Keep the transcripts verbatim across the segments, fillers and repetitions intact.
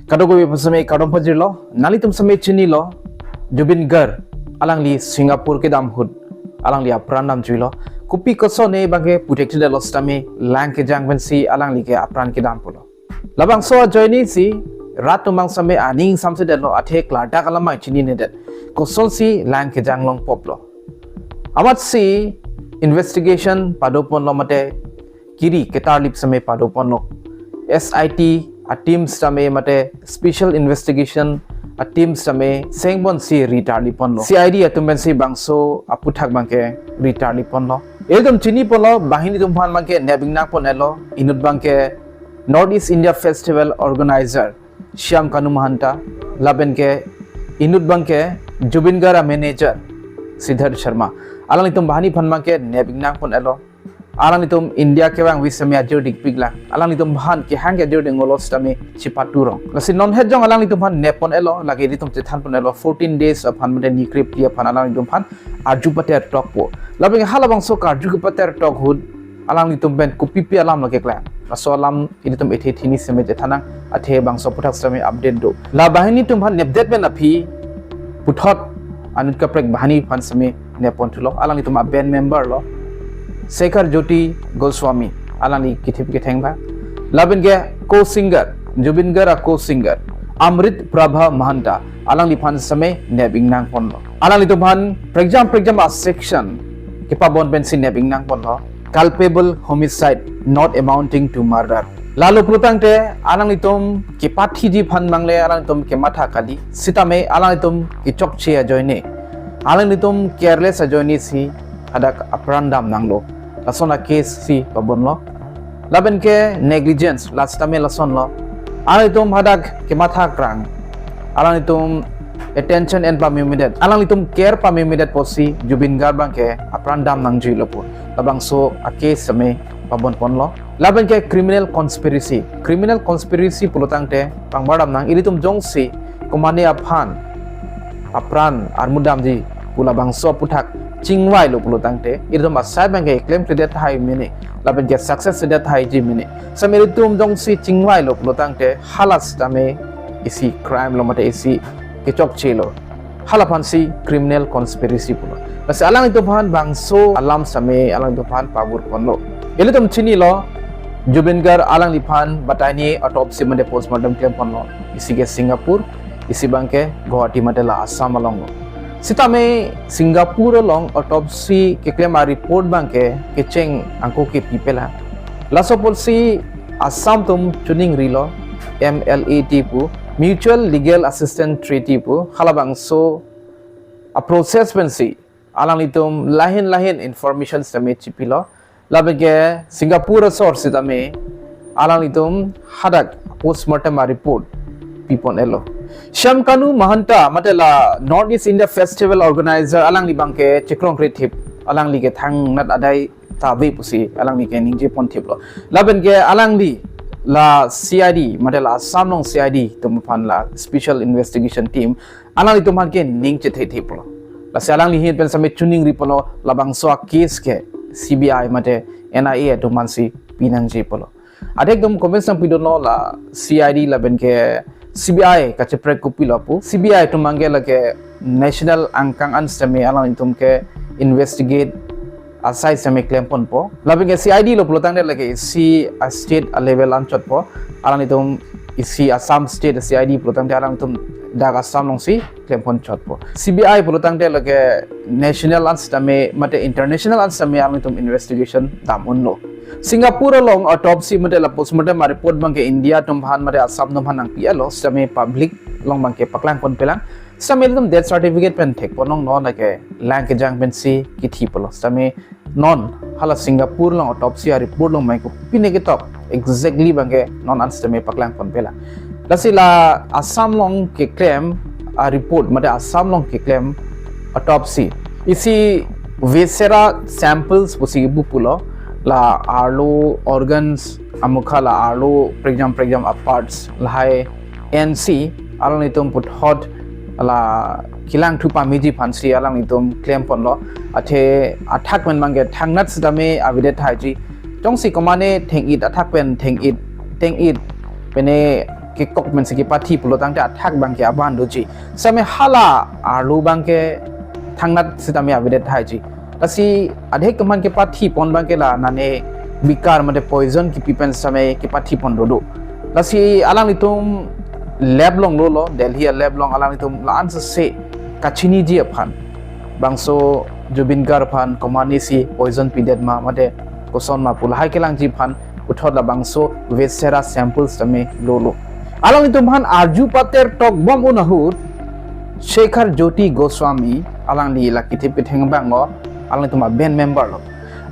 Kadokave pu seme kardom pajirlo, nanglitum seme chinilo, Zubeen Garg, alangli Singapore kedam ahut, alangli apran damjuilo. Kopi kosonne abangke puthekthe detlo sitame, lang kejang pensi alangli ke apran kedam pulo. Labangso ajoine si rat atum abang seme aning samse detlo, athe klardak alam abang chininedet. Kosonsi lang kejang longpoplo. Amatsi investigation padoponlo mate kiri ketarlip seme padoponlo. S I T a-team sitame mate Special Investigation a-team sitame sengponsi ri tarliponlo. C I D atum pensi bangso aputhak abangke ri tarliponlo. Ilitum chiniponlo, banghini atum aphan abangke nep ingnang pon-etlo, inut abangke North East India Festival organizer Shyam Kanu Mahanta, lapenke inut abangke Zubeen Garg a-manager Siddharth Sharma. Alanglitum banghini aphan abangke nep ingnang pon-etlo. Alanglitum India kevangve seme ajir dingpiklang. Alanglitum aphan kehang ke ajir dinglo sitame chepaturong. Lasi non het jong alanglitum aphan nep pon-etlo, lake ilitum chethan pon-etlo, fourteen days aphan mate ni krephli aphan alanglitum aphan arju pater tokpo. Lapen halabangso karju kepater tok ahut alanglitum pen kopipi alam lake klang. Laso alam ilitum ethe thini seme chethan nang, athe bangso aputhak seme update do. La banghini atum aphan nepdet pen aphi puthot anut kaprek banghini aphan seme nep ponthulo. Alanglitum a-band member lo, Shekhar Jyoti Goswami, alangli kethip ketheng abang. Lapenke co-singer, Zubeen Garg a-co-singer Amrit Prabha Mahanta, alangliphan seme nep ingnang ponlo. Alanglitum aphan prekjam prekjam a-section kepabon pensi nep ingnang ponlo, culpable homicide not amounting to murder. Lalo pulotangte alanglitum kepathiji aphan mangle alanglitum kematha kali, sitame alanglitum kechokche ajoine alanglitum careless ajoine si hadak apran dam nanglo. Lason a-case si pabonlo. Lapenke negligence, la sitame lasonlo. Alanglitum hadak kematha krang, alanglitum attention en pamemedet, alanglitum care pamemedet pusi Zubeen Garg abangke apran dam nangjuilo pu labangso a-case seme pabon ponlo. Lapenke criminal conspiracy. Criminal conspiracy pulotangte pangbar dam nang, ilitum jongsi komatne aphan apran armu damji pu labangso aputhak chingvailo pulotangte, ilitum asai abangke klemkledet tahai mene, lapenke success-det tahai ji mene. Sitame ilitum jongsi chingvailo pulotangte hala sitame isi crime lo mate isi kechokchelo. Hala aphansi criminal conspiracy pulo. Lasi alanglitum aphan bangso alam sitame alanglitum aphan pabur ponlo. Ilitum chinilo, Zubeen Garg alangliphan batai ni autopsy mate postmortem klem ponlo. Isi ke Singapore, isi abangke Guwahati mate la Assam alonglo. Sitame Singapore along autopsy keklem a-report abangke kecheng angko kepi pelang. Laso apotsi Assam atum chuning rilo, M L A T pu, Mutual Legal Assistance Treaty pu, halabangso a-process pensi alanglitum lahin lahin information sitame chipilo. Lapenke Singapore asor sitame alanglitum hadak postmortem a-report pipon-etlo. Shyam Kanu Mahanta mate la North East India Festival organizer alangli abangke chekrong krethip, alangli ke thangnat adai ta ave pusi alangli ke ningje ponthiplo. Lapenke alangli la C I D mate la Assam along C I D atum aphan la Special Investigation Team alanglitum aphan ke ning chethe thiplo. Lasi alangli ahin pen sitame chuning ri ponlo, labangso a-case ke C B I mate N I A atum aphansi pinangji pulo. Adek atum comments nangpidunlo, la C I D lapenke C B I kacheprek kopilo pu. C B I atum abangke lake national angkang an sitame alanglitum ke investigate asai sitame klem ponpo. Lapenke C I D lo pulotangte lake isi a-state a-level anchotpo. Alanglitum isi Assam state C I D pulotangte alanglitum dak Assam alongsi klem ponchotpo. C B I pulotangte lake national an sitame mate international an sitame alanglitum investigation dam unlo. Singapore along autopsy mate la postmortem a-report abangke India atum aphan mate Assam atum aphan nangpi-etlo, sitame public along abangke paklang pon pelang. Sitame ilitum death certificate pen thek ponlonglo, lake lang kejang pensi kethi pulo. Sitame non hala Singapore along autopsy a-report along abangke kopine ketok exactly abangke non an sitame paklang pon pelang. Lasi la Assam along keklem a-report mate Assam along keklem autopsy, isi viscera samples pusi kebu pulo, la arlo organs, amukha la arlo prekjam prekjam a-parts lahai ensi alanglitum puthot la kelangthu pameji aphansi alanglitum klem ponlo. Athe athak pen abangke thangnat sitame avedet tahai ji. Jongsi komatne theng-it athak pen theng-it, theng-it pene kekok pensi kepathi pulo tangte athak abangke aban doji. Sitame hala arlo abangke thangnat sitame avedet haiji. Lasi adhek atum aphan kepathi pon abangke la nane bikar mate poison kipi pen sitame kepathi pon dodo. Lasi alanglitum lab along lolo, Delhi a lab along alanglitum la-an sese kachiniji aphan, bangso Zubeen Garg aphan komatne si poison pidet ma mate koson ma pu lahai kelangji aphan puthot labangso waste sera samples tame lolo. Alanglitum aphan arju pater tokbom un ahut Shekhar Jyoti Goswami, alangli la kithip ketheng abang lo, alanglitum a band member lo.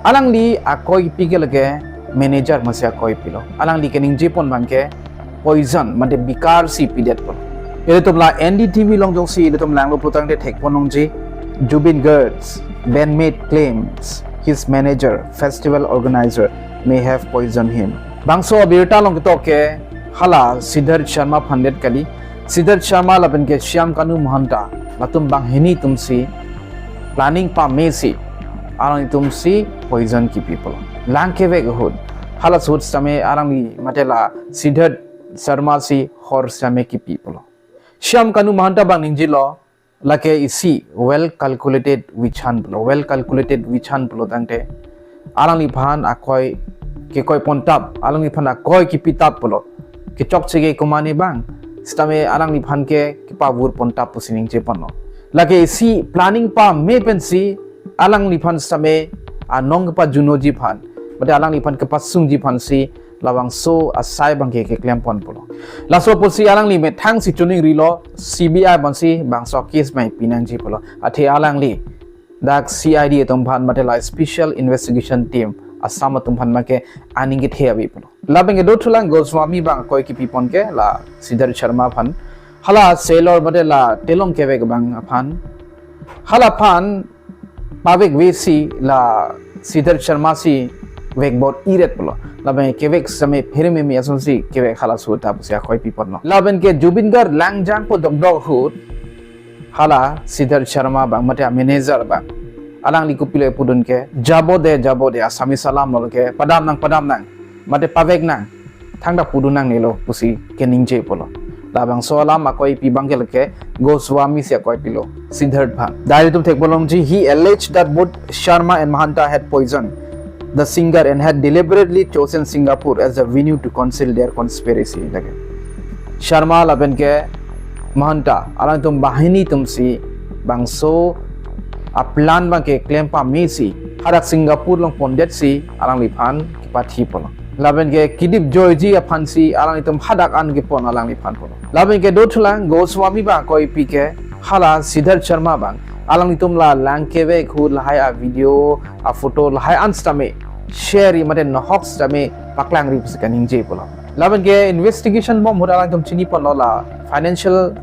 Alangli akoi kipi ke lake manager masi akoi pilo. Alangli keningje pon abangke poison mate bikar si pidet pon. Ilitum la N D T V along jongsi ilitum langlo pulo tangte thek pon nangji. Zubeen Garg's bandmate claims his manager, festival organizer, may have poisoned him. Bangso abirta along ketok ke hala Siddharth Sharma aphan det kali. Siddharth Sharma lapen ke Shyam Kanu Mahanta, latum banghini atum si planning pame si alanglitum si poison kipi pulo. Lang kevek ahut, hala ahut sitame alangli mate la Siddharth Sharma si hor sitame kipi pulo. Shyam Kanu Mahanta abang ningjelo, lake isi well calculated witch hunt pulo, well calculated witch hunt pulo tangte alangliphan akoi kekoi pon tap, alangliphan akoi kipi tap pulo. Kechokche ke komatne abang, sitame alangliphan ke kepavur pon tap pusi ningje ponlo. Lake isi planning pame pensi alangliphan sitame anong kepajunoji aphan mate alangliphan kepasungji aphan si labangso asai abangke keklem pon pulo. Laso pusi alangli methang si chuning rilo, C B I pensi bangso case mai pi nangji pulo. Athe alangli dak C I D atum aphan mate la Special Investigation Team Assam atum aphan make aning kethe ave pulo. Lapen ke dothulang Goswami abang akoi kipi pon ke la Siddharth Sharma aphan. Hala sailor mate la telong kevek abang aphan. Hala aphan pavek ave si la Siddharth Sharma si vek bor-iret pulo. Lapen kevek sitame pherememe asonsi kevek hala ahut ta pusi akoi pi ponlo. Lapen ke Zubeen Garg langjangpo dokdok ahut hala Siddharth Sharma abang mate a manager abang, alangli kopilo pudun ke, "Jabo de, jabo de, Assamese alam lo ke, padam nang, padam nang, mate pavek nang, thangta pudun nangnelo," pusi keningje pulo. Labangso alam akoi pi abangke lake Goswami si akoi pilo, Siddharth aphan. Dak ilitum thek pon nangji, he alleged that both Sharma and Mahanta had poisoned the singer and had deliberately chosen Singapore as a venue to conceal their conspiracy. Lake Sharma lapen ke Mahanta, alangtum banghini atum si bangso a plan abangke klem pame si hadak Singapore along pondet si alangliphan kepathi pulo. Lapen ke kedip joiji aphan si alanglitum hadak an kepon alangliphan pulo. Lapen ke dothulang Goswami abang akoi pi ke hala Siddharth Sharma abang, alanglitum la lang kevek ahut lahai a video, a photo lahai an sitame share ri mate nohok sitame paklangri pusi kaningje pulo. Lapen ke investigation bom ahut alangtum chini ponlo la financial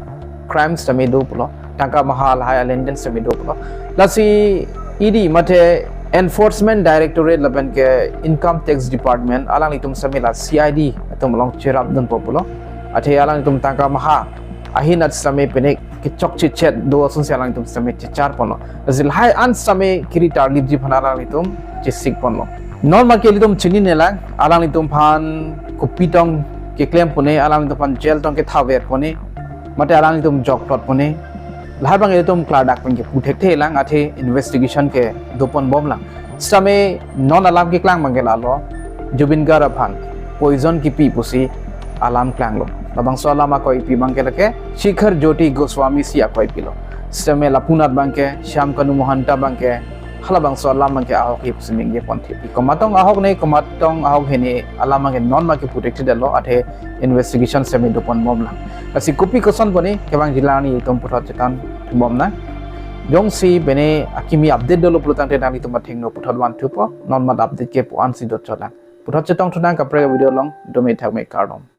crimes sitame do pulo, tangka maha lahai a lenden sitame do pulo. Lasi E D mate Enforcement Directorate lapen ke Income Tax Department alanglitum sitame la C I D atum along cherap dunpo pulo. Athe alangtum tangka maha ahin at sitame pine kechokche chet do asonsi alangtum sitame chechar ponlo. Lasi lahai an sitame kiri tarlipji aphan alanglitum chesik ponlo. Non make ilitum chinine lang, alanglitum aphan kopi tong keklem pone, alanglitum aphan jail tong kethaver pone, mate alanglitum jokplot pone, lahai abang ilitum klardak pen kepu thekthe lang, athe investigation ke do pon bom lang. Sitame non alam keklang abangke lalo, Zubeen Garg aphan poison kipi pusi alam klanglo. Labangso alam akoi pi abangke lake Shikhar Jyoti Goswami si akoi pilo. Sitame lapu-an abangke Shyam Kanu Mahanta abangke halabangso alam abangke ahok he pusi ningje pon thepi. Komatong ahok ne, komatong ahok he ne, alam abangke non make pu thekthedetlo, athe investigation sitame do pon bom lang. Lasi kopi koson pone kevangji lang, nelitum puthot chetongthu bom nang. Jongsi pine akimi update dolo pulo tangte nanglitum athengno puthot vanthupo, non mat update ke pu-an si dotchot lang. Puthot chetongthu nang kaprek video along, dome thakme, kardom.